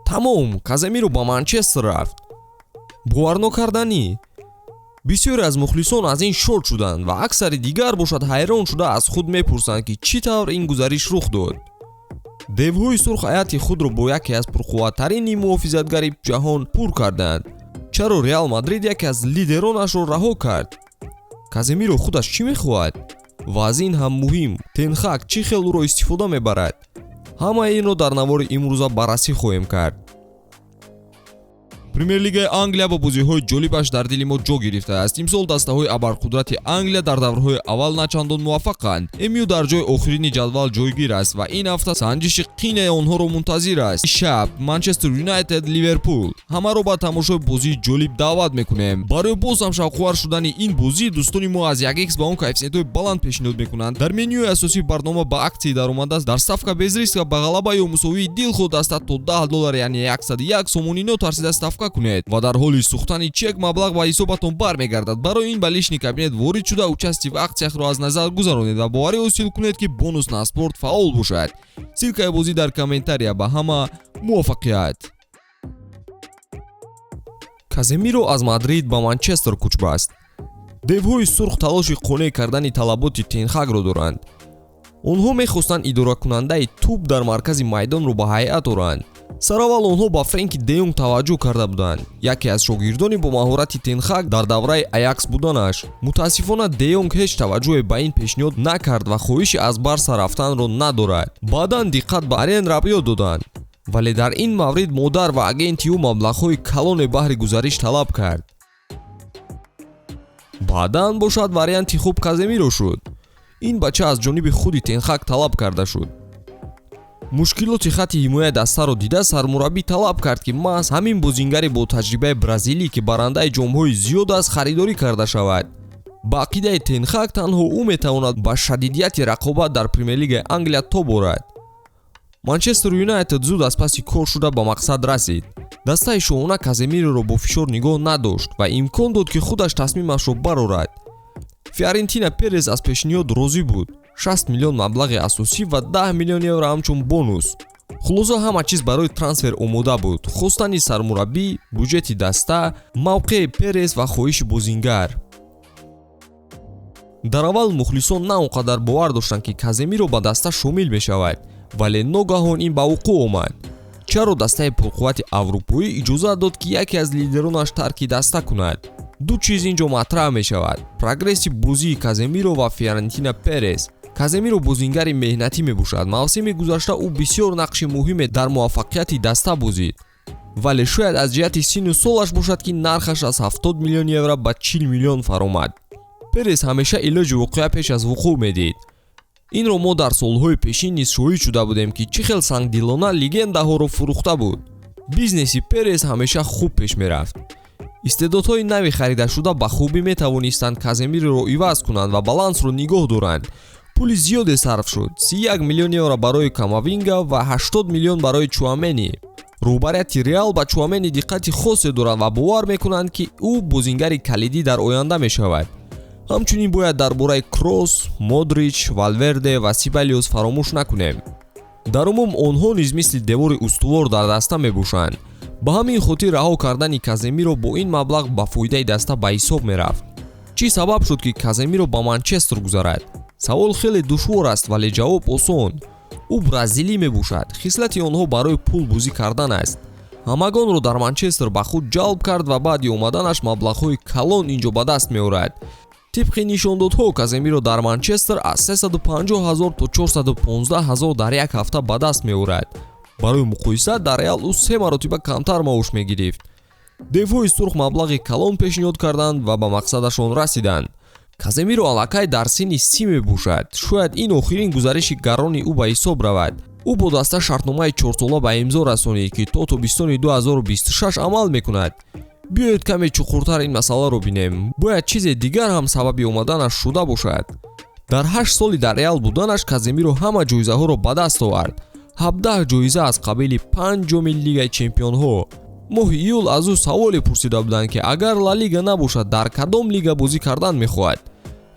Тамом, Каземиро ба Манчестер рафт. Боварнокарданӣ. Бисёре аз мухлисон аз ин шод шуданд ва аксари дигар бошад, ҳайрон шуда, аз худ мепурсанд, ки чӣ тавр ин гузариш рух дод. Девҳои сурх ҳайати худро бо яке аз пурқувваттарини муҳофизатгари ҷаҳон пур карданд. Чаро Реал Мадрид яке аз лидеронашро раҳо кард? Каземиро худаш чӣ мехоҳад? Ва аз ин ҳам муҳим, Тенхак чӣ хел ӯро истифода мебарад? Ҳамаи инро дар навори имрӯза баррасӣ хоҳем кард. Премер-лигаи Англия бо бозиҳои ҷолибаш дар дили мо ҷо гирифтааст. Имсол дастаҳои абарқудрати Англия дар даврҳои аввал начандон муваффақанд. МЮ дар ҷои охирини ҷадвал ҷойгир аст ва ин ҳафта санҷиши қинаи онҳоро мунтазир аст. Шаб Манчестер Юнайтед, Ливерпул. Ҳамаро ба тамошои бозии ҷолиб даъват мекунем. Барои боз ҳам шавқовар шудани ин бозӣ, дӯстони мо аз 1x ба он коэффисиентҳои баланд пешниҳод мекунанд. Дар менюи асосии барнома ба акции даромадааст дар ставка без риска ба ғалаба ё мусовии дилхоҳ даста то 10 доллар, яъне 101 сомонӣ нотарсида ставка кунед ва дар ҳоли сӯхтани чек маблағ ба ҳисобатон бармегардад. Барои ин ба личный кабинет ворид шуда, участие в акциях ро аз назар гузаронед ва боварӣ ҳосил кунед, ки бонус на спорт фаъол бошад. Ссылка и бозӣ дар комментария. Ба ҳама муваффақият! Каземиро аз Мадрид ба Манчестер кӯчбаст. Девҳои сурх талоши қонеъ кардани талаботи Тенхакро доранд. Онҳо мехостанд идоракунандаи тӯб дар маркази майдонро ба ҳайат оранд. Сараввал онҳо ба Френки Деюнг таваҷҷӯҳ карда буданд, яке аз шогирдони бо маҳорати Тенхак дар давраи Аякс буданаш. Мутаассифона, Деюнг ҳеҷ таваҷҷӯҳе ба ин пешниҳод накард ва хоҳиши аз Барса рафтанро надорад. Баъдан диққат ба Адрен Рабио доданд, вале дар ин маврид модар ва агенти ӯ маблағҳои калоне баҳри гузариш талаб кард. Баъдан бошад, варианти хуб Каземиро шуд. Ин бача аз ҷониби худи Тенхак талаб карда шуд. Мушкилоти хатти ҳимояи дастаро дида, сармураббӣ талаб кард, ки маҳз ҳамин бозингари бо таҷрибаи бразилӣ, ки барандаи ҷомҳои зиёд аст, харидорӣ карда шавад. Ба ақидаи Тенхак, танҳо ӯ метавонад ба шадидияти рақобат дар Премер-лигаи Англия тоб орад. Манчестер Юнайтед зуд аз паси кор шуда, ба мақсад расид. Дастаи шоҳона Каземироро бо фишор нигоҳ надошт ва имкон дод, ки худаш тасмимашро барорад. Флорентино Перес аз пешниҳод розӣ буд: 60 миллион маблағи асосӣ ва 10 миллион евро ҳамчун бонус. Хулоса, ҳама чиз барои трансфер омода буд: хостани сармураббӣ, буҷети даста, мавқеи Перес ва хоҳиши бозингар. Дар аввал мухлисон на он қадар бовар доштанд, ки Каземиро ба даста шомил мешавад, вале ногаҳон ин ба вуқӯъ омад. Чаро дастаи пурқуввати аврупоӣ иҷозат дод, ки яке аз лидеронаш тарки даста кунад? Ду чиз ин ҷо матраҳ мешавад: прогресси бозии Каземиро ва Флорентино Перес. Каземиро бозингари меҳнатӣ мебошад. Мавсими гузашта ӯ бисёр нақши муҳиме дар муваффақияти даста бозид, вале шояд аз ҷиҳати синну солаш бошад, ки нархаш аз 70 миллион евро ба 40 миллион фаромад. Перес ҳамеша илоҷи воқеа пеш аз вуқӯъ медид. Инро мо дар солҳои пешин низ шоҳид шуда будем, ки чӣ хел сангдилона легендаҳоро фурӯхта буд. Бизнеси Перес ҳамеша хуб пеш мерафт. Истеъдодҳои нави харидашуда ба хубӣ метавонистанд Каземироро иваз кунанд ва балансро нигоҳ доранд. Пули зиёде сарф шуд: 31 миллион евро барои Камавинга ва 80 миллион барои Чуамени. Роҳбарияти Реал ба Чуамени диққати хосе доранд ва бовар мекунанд, ки ӯ бозингари калидӣ дар оянда мешавад. Ҳамчунин бояд дар бораи Кросс, Модрич, Валверде ва Себалиос фаромӯш накунем. Дар умум, онҳо низ мисли девори устувор дар даста мебошанд. Ба ҳамин хотир раҳо кардани Каземиро бо ин маблағ ба фоидаи даста ба ҳисоб мерафт. Чӣ сабаб шуд, ки Каземиро ба Манчестер гузарад? Савол хеле душвор аст, вале ҷавоб осон. Ӯ бразилӣ мебошад. Хислати онҳо барои пул бозӣ кардан аст. Ҳамагонро дар Манчестер ба худ ҷалб кард ва баъди омаданаш маблағҳои калон инҷо ба даст меорад. Тибқи нишондодҳо, Каземиро дар Манчестер аз 350 ҳазор то 415 ҳазор дар як ҳафта ба даст меорад. Барои муқоиса, дар Реал ӯ се маротиба камтар маош мегирифт. Девҳои сурх маблағи калон пешниҳод карданд ва ба мақсадашон расиданд. Каземиро аллакай дар синни 30 мебошад. Шояд ин охирин гузариши гарони ӯ ба ҳисоб равад. Ӯ бо даста шартномаи чорсола ба имзо расонид, ки то тобистони 2026 амал мекунад. Биёед, каме чуқуртар ин масъаларо бинем. Бояд чизе дигар ҳам сабаби омаданаш шуда бошад. Дар 8 соли дар Реал буданаш Каземиро ҳама ҷоизаҳоро ба даст овард: 17 ҷоиза, аз қабили панҷ ҷоми Лигаи чемпионҳо. Моҳи июл аз ӯ саволе пурсида буданд, ки агар Ла Лига набошад, дар кадом лига бозӣ кардан мехоҳад.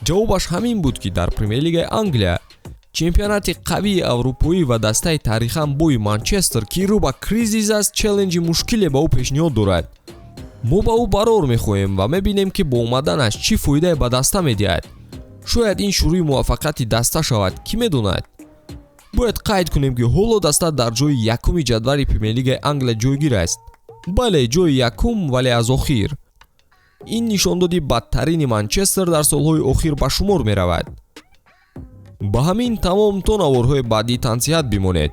Ҷавобаш ҳамин буд, ки дар Премер-лигаи Англия. Чемпионати қавии аврупоӣ ва дастаи таърихан бои Манчестер, ки рӯ ба кризис аст, челленҷи мушкиле ба ӯ пешниҳод дорад. Мо ба ӯ барор мехоҳем ва мебинем, ки бо омаданаш чӣ фоидае ба даста медиҳад. Шояд ин шурӯи муваффақияти даста шавад, кӣ медонад. Бояд қайд кунем, ки ҳоло даста дар ҷои якуми ҷадвали Премерлигаи Англия ҷойгир аст. Бале, ҷои якум, вале аз охир. Ин нишондоди бадтарини Манчестер дар солҳои охир ба шумор меравад. Ба ҳамин тамом, то наворҳои баъдӣ тансиҳат бимонед.